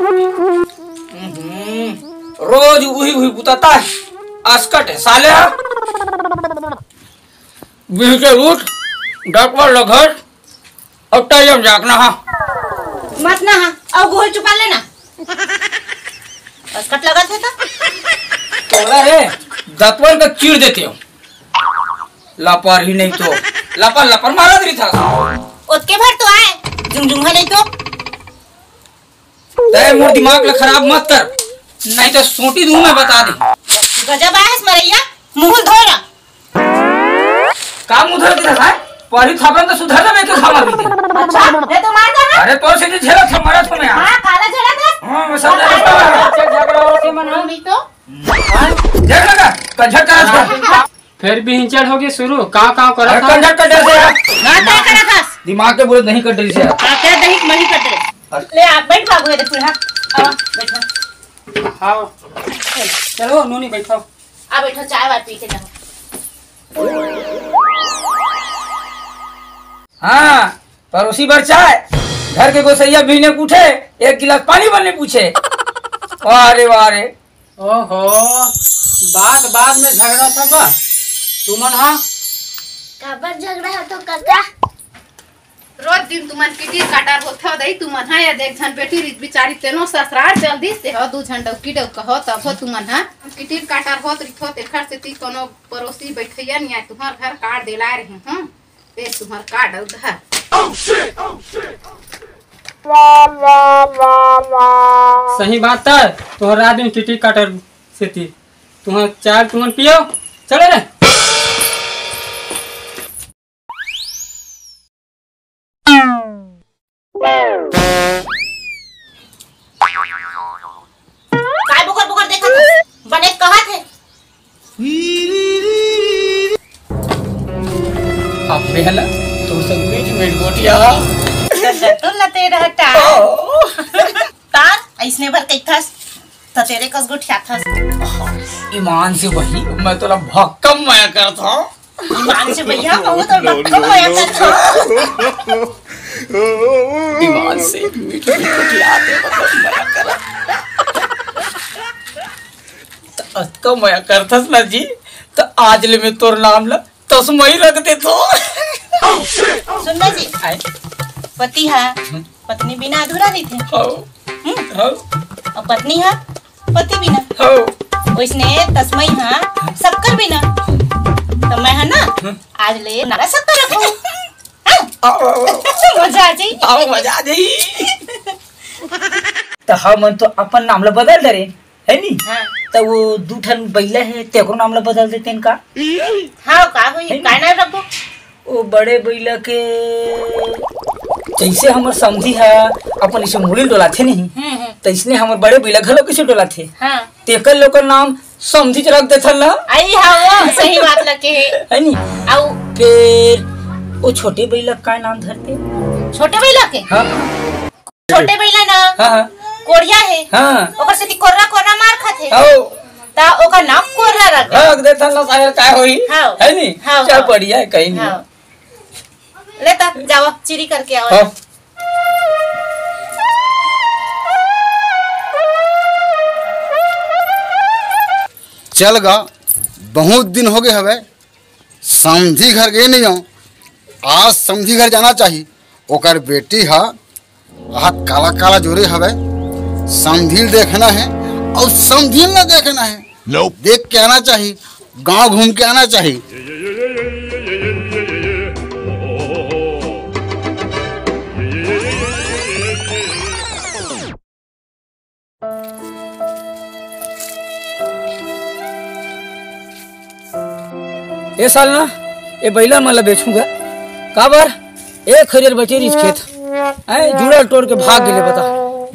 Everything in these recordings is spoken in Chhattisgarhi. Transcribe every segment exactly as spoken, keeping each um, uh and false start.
हम्म, रोज उही उही बुताता है, असकट है साले हा। बिहके उठ, डकवा लगत, अब टाइम जागना हा। मत ना हा, अउ गोल चुपा लेना। असकट लगत है तो। तोला रे, दतवन का चीर देते हो। लपर ही नहीं तो, लपर लपर मारत रही था। ओतके भर तो आए, जुमजुम्हा नहीं तो। तै मोर दिमाग ला खराब मत कर, नहीं तो सोटी दूं मैं, बता दे। गजब आयस मरैया, मुंह धो रहा। का मुंह धो रहा है? पढ़ी थपन तो सुधर जाबे, तो खामा भी दे। अच्छा, ये तो मार कर रहा। अरे तोर से तो झेलत था, मरत हूँ मैं। हाँ, काला झेलत है। हाँ, मैं सब झेलत था। अच्छा, झगड़ा होते मन हो। नहीं तो। देख लगा, कंझट करा था। फिर भी हिंचड़ होगी शुरू, काव काव करत अरे था। कंझट कर डर से यार। ना, तय करत हस। दिमाग के बुरे नहीं कर डर से यार। हाँ, तय दही मही कर डर। ले आप बैठ बाबू, ये देखो, हाँ। आवा, बैठो। हाँ। चलो, नूनी बैठो। आ बैठो, चाय वाय पी के जाओ। हाँ, परोसी बर चाय। घर के गोसैया बिहने उठे, एक गिलास पानी बर नहीं पूछे। वाह रे, वाह रे। ओहो, बात बात में झगड़ा था बा तुमन हा? काबर झगड़ा है तो काका? रोज दिन तुमन किटिर काटार होथव दई, तुमन हा ये देख झन बेटी रित बिचारी तेनो ससुराल चल दिस, ते हो दू झन डौकी डौका हो, तब हो तुमन हा किटिर काटार होत रिथो, तेखर सेती कोनो परोसी बैठैया नहीं आए, तुम्हर घर काट देला रहे हूँ। ए, तुम्हर का डर है? सही बात है, तोहर रात दिन टिटी काटर सेती। तुम्हर चाय तुमन पियो, चलो रे। काय बुकर बुकर देखत हस? बने कहत हे। अब बेहला तो सब मीठ मीठ गोठिया। तो लते रहता। तार ऐसने भर कइथस, त तेरे कस गोठियाथस। ईमान से वही, मैं तोला भक्कम मया करत हूँ। ईमान से भैया, बहुत और भक्कम मया करत हूँ। ईमान से मीठ मीठ गोठिया दे, मतलब मया करत। त अतका मया करथस ना जी, त आज ले मैं तोर नाम ला तस्मई रख देथो। सुन ना जी, आय। पति हा हम्म। पत्नी बिना अधूरा रहिथे। हौ। हम्म? हौ। अउ पत्नी हा पति बिना। हौ। वइसने तस्मई हा शक्कर बिना। त मैं हा ना हम्म। आज ले नारा शक्कर रखूं। हाँ? आओ, आओ, आओ। मजा आ जाई। आओ, मजा आ जाई। त हमन तो अपन नाम ला बदल डरे। है नी? हाँ। त वो दू ठन बइला हे, तेकरो नाम ला बदल देतेन का? हाँ, का होई? है नी? काय नाम रखबो? वो बड़े बइला के, जइसे हमर समधी हा अपन इसे मुड़ी ल डोलाथे नहीं, हम्म, हम्म। त इसने हमर बड़े बइला घलो कइसे डोलाथे? हाँ। तेकर लोकर नाम समधी च रख देथन ना। आई हाँ, वो सही बात लगे हे। है नी? आउ। फिर वो छोटे बइला का नाम धरते? छोटे बइला के? हाँ। छोटे बइला ना हाँ, हाँ। कोरिया हे। हाँ। ओकर सेती कोर्रा कोर्रा मार खाथे। हौ। त ओकर नाम कोर्रा रख। रख देथन ना, सागर काय होई? हाँ। है नी? हाँ, चल हाँ। बढ़िया हे, कहीं नहीं। हाँ। ले त जावा, चिरी करके आवा। हाँ। चल गा, बहुत दिन हो गए हवे, समधी घर गए नहीं हो। आज समधी घर जाना चाही। ओकर बेटी हा हाथ काला काला जोरे हवे, समधी ल देखना हे अउ समधी ल ना देखना हे। Nope। देख के आना चाही, गांव घूम के आना चाही। ए साल ना, ए बइला मन ला बेचहूं गा। काबर? एक हरियर बचे रिहिस खेत। ऐ जुड़ा टोर के भाग गेले बता।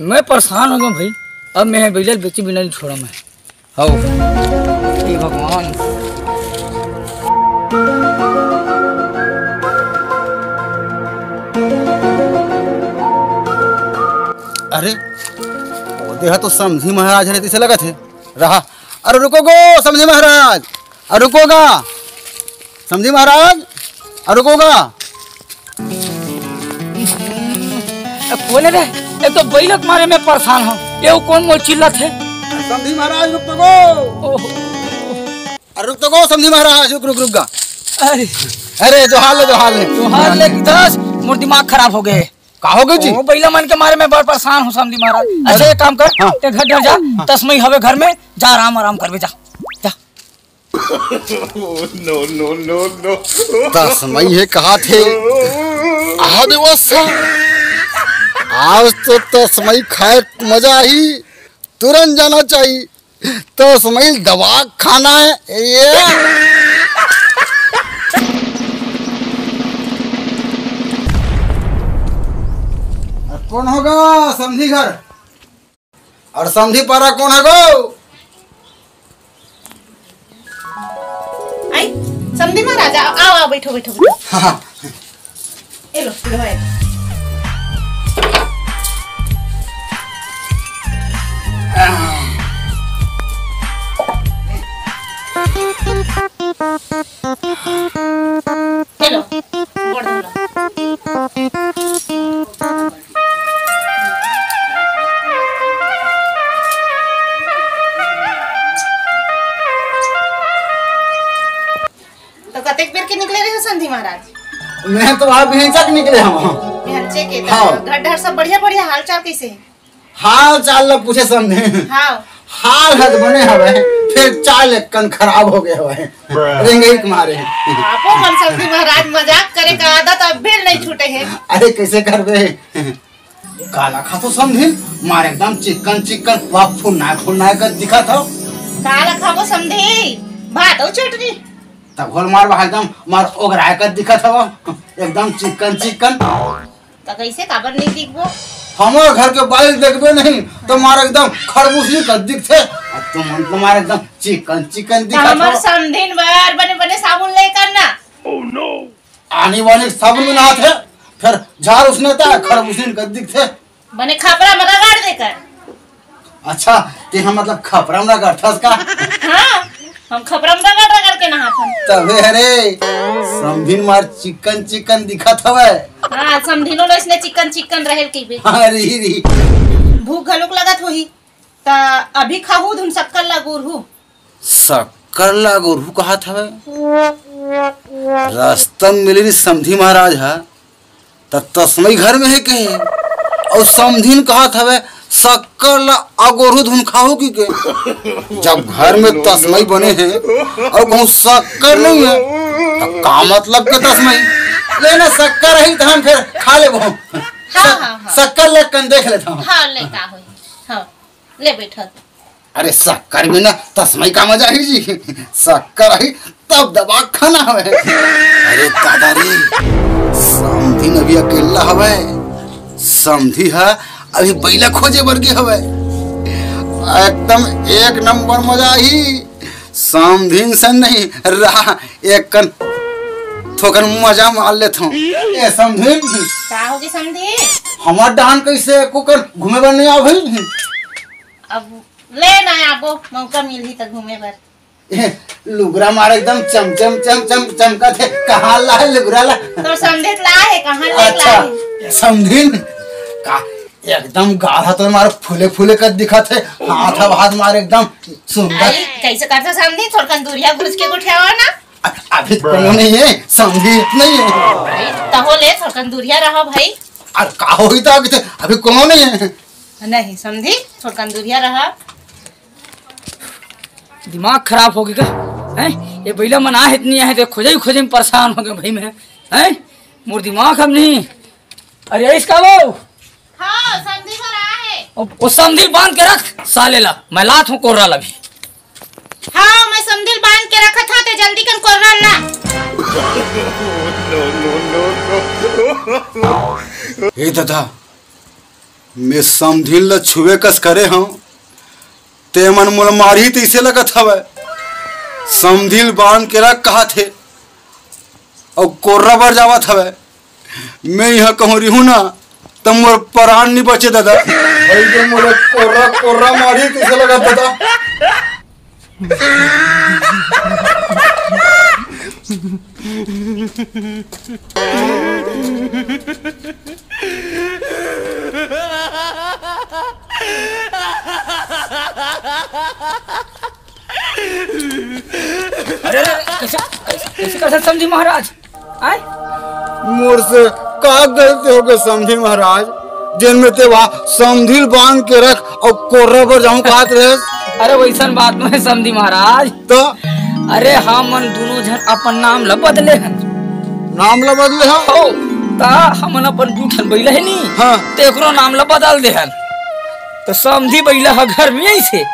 मैं परेशान हो गया भाई। अब मैं बइला ल बेचे बिना नहीं छोड़ा मैं। हौ। हे भगवान। अरे, वो देहा तो समधी महाराज हरे तइसे लगत हे। रहा। अरे रुको गो, समधी महाराज। अरे रुको गा। समधी महाराज। अरे रुको गा। अब कौन है बे? एक तो बइला के मारे मैं परेशान हूँ, ये कोन मोर चिल्लत हे? समधी महाराज, रुक तो गो। ओहो। अरे रुक तो गो, समधी महाराज, रुक, रुक, रुक गा। अरे। अरे, जोहार ले, जोहार ले। जोहार ले कि दस, मोर दिमाग खराब हो गए। का हो गए जी? ओ, बइला मन के मारे मैं बड़ परेशान हूँ, समधी महाराज। अच्छा, एक काम कर, हाँ। ते घर डर जा, हाँ। तसमई हवे घर में, जा आराम, आराम करबे, जा, जा। No, no, no, no। Tasmai हे कहा थे। आ देवा सा। आज तो तसमई खाए मजा आही। तुरंत जाना चाहिए। तसमई दवा खाना है ये। कोन होगा समधी घर? अउ समधी पारा कोन हे गो? आई, समधी महाराज, आओ, आओ, आओ, बैठो, बैठो, बैठो। हाँ, हाँ। ए लो, लो, ए। ए लो, गोड़ धो लो। तो कतेक बेर के निकले रहे हो समधी महाराज? मैं तो अभी भेंचक निकले हूँ। भेंचे के तो हाँ। घर डहर सब बढ़िया बढ़िया, हाल चाल कैसे है? हाल चाल ला पूछे समधी। हाँ। हाल हद बने हवे, फिर चाल एकन खराब हो गए हवे। रेंगई के मारे। आपो मन समधी महाराज मजाक करे का आदत अब भी नहीं छूटे है। अरे कैसे करबे? काला खाथो समधिन, मार एकदम चिकन चिकन, वाह, फुन्ना फुन्ना कर दिखत हो। काला खाबो समधी, भात अउ चटनी। तब घोल मार बा एकदम, मार ओगराय कर दिखत हो, एकदम चिकन चिकन। त कैसे काबर नहीं दिखबो? हमर घर के बाइल देखबे नहीं, तो मार एकदम खरबूसी कर दिखथे। अब तुम मन तो मार एकदम चिकन चिकन त दिखत हमर हो। समधिन बर बने बने साबुन लेकर ना। आनी बानी साबुन में नहात हे, फिर झार उसने ता खरबूसिन कर दिखथे। बने खपरा में रगड़ दे कर। अच्छा, ते हम मतलब खपरा में रगड़थस का? हाँ, हम खपरा में रगड़ रगड़ के नहाथन। तबे हरे, समधिन मार चिकन चिकन दिखत हवे। हाँ, समधिनो लो इसने चिकन चिकन रहे की बे। हाँ, री, री। भूख घलुक लगत होही, त अभी खाहू धुन शक्कर ला गुरहू। शक्कर ला गोरू कहत हवे। रस्ता म मिले रहिस समधी महाराज ह, त तसमई घर में हे कहे, अउ समधिन कहत हवे, "शक्कर ला अगोरू धुन खाहू?" कि के। जब घर में तसमई बने हे अउ कहूँ शक्कर नहीं हे, त का मतलब के तसमई? ले ना, शक्कर ही त हम फिर खा लेबो। हाँ, हाँ, हाँ। शक्कर ले कन देख लेता हूँ। हाँ, ले का होई। हाँ। ले बैठत। अरे शक्कर बिना तसमई का मजा ही जी। शक्कर ही तब दबा खाना हवे। अरे दादा रे, समधी अभी अकेला हवे। समधी ह अभी बैला खोजे बर गे हवे। एकदम एक नंबर मजा ही। समधिन से नहीं रहा, एक कन थोकन मजा मार लेथों। ए समधिन। का होगे समधी? हमर डहन कैसे एको कन घूमे बर नहीं आव भाई? अब ले ना आबो, मौका मिलही त घूमे बर। ए, लुगरा मार एकदम चम चम चम चम चमकत हे। कहाँ ला हे लुगरा ला? तोर समधिन ला हे, कहाँ ले ला अच्छा, हे? समधिन का एकदम गाढ़ा तो मार फूले फूले कस दिखत हे। हाथ अब हाथ मार एकदम सुंदर। आई, कैसे करथो समधी? थोड़कन दूरिया घुस के गोठियावा ना। अ-, अभी कोनो नहीं हे, समधी नहीं हे। भाई, तहो ले, थोड़कन दूरिया रहो भाई। अरे का होही त अभी त, अभी कोनो नहीं हे। नहीं, समधी, थोड़कन दूरिया रहा। दिमाग खराब होगे का? हैं? ये बैला मन आहे त नहीं आहे, त खोजे ही खोजे में परेशान होगे भाई मैं। हैं? मोर दिमाग अब नहीं। अरे, इसका वो। हाँ, समधी घर आए। ओ, ओ समधी बांध के रख, साले ला। मैं लात हूँ कोर्रा ला भी। हाँ, मैं समधी बांध के रखत हूँ, ते जल्दी कन कोर्रा ला। ए दादा, मैं समधिन ल छुए कस करे हंव, ते मन मोला मारही तइसे लगत हवय। समधिन बांध के रख कहत हे, अउ कोर्रा बर जावत हवय। मैं इहां कहूं रिहूं ना, त मोर परान नि बचे दादा। भाई, जो मोला कोर्रा, कोर्रा मारही तइसे लगत दादा। अरे, अरे, कैसे, कैसे, कैसे कर सकते समधी महाराज? आय? मोर से का गलती होगे समधी महाराज, जेन में ते वहा समधी ल बांध के रख अउ कोर्रा बर जाऊं कहत रहे? अरे, वैसन बात नहीं समधी महाराज। तो? अरे, हमन दोनों झन अपन नाम ला बदले हन। नाम ला बदले हन? हो, ता हमन अपन दू ठन बइला हे नी, हाँ। तेकरो नाम ला बदल दे हन। तो समधी बइला ह घर में आइसे,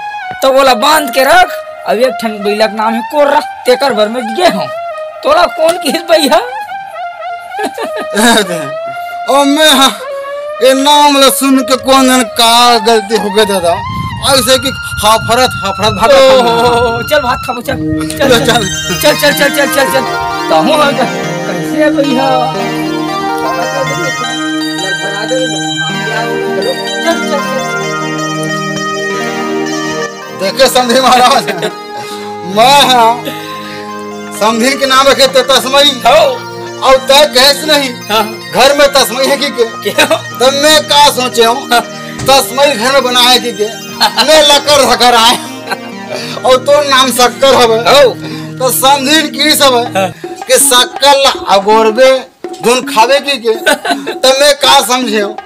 तो ओला बांध के रख। अब एक ठन बइला के नाम हे कोर्रा, तेकर बर में गे हूँ। तोला कौन किहिस बइहा? ओ मैं हा, ए नाम ला सुन के कौन जन का गलती होगे दादा, ऐसे कि हाफरत हाफरत भागत हूँ। चल भात खाबो, चल। चल, चल, चल। चल, चल, चल, चल, चल, चल। कहूँ हो जा। कैसे बइहा? चल, चल, चल। देखे समधी महाराज, मैं हा समधी के नाम रखे ते तसमई। हो। अउ तय कहेस नहीं, हाँ। घर में तसमई हे कि के? क्यों? तब मैं का सोचे हूँ, हाँ। तसमई घर में बना हे कि के? मैं लकर धकर आय। अउ तोर नाम सक्कर हवे। हो। तो समधी किहिस हवे, हाँ। कि सक्कर ला अगोरबे, धुन खाबे कि के? तब मैं का समझे हूँ?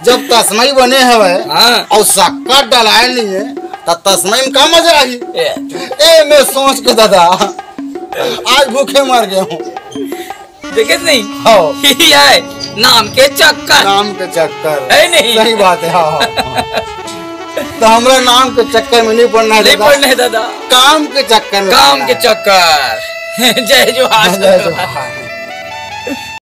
जब तसमई बने हवे हाँ। अउ सक्कर डलाय नहीं हे, त तसमई में का मजा आही? ए। ए, मैं सोच के दादा, आज भूखे मर गे हूँ। देखे नहीं? हो। यही है नाम के चक्कर। नाम के चक्कर। है नहीं? सही बात है, हाँ, हाँ। तो हमरा नाम के चक्कर में नहीं पड़ना है नहीं दादा। पड़ना है दादा। काम के चक्कर में काम पड़ना के है। चक्कर। जय जोहार। जय जोहार।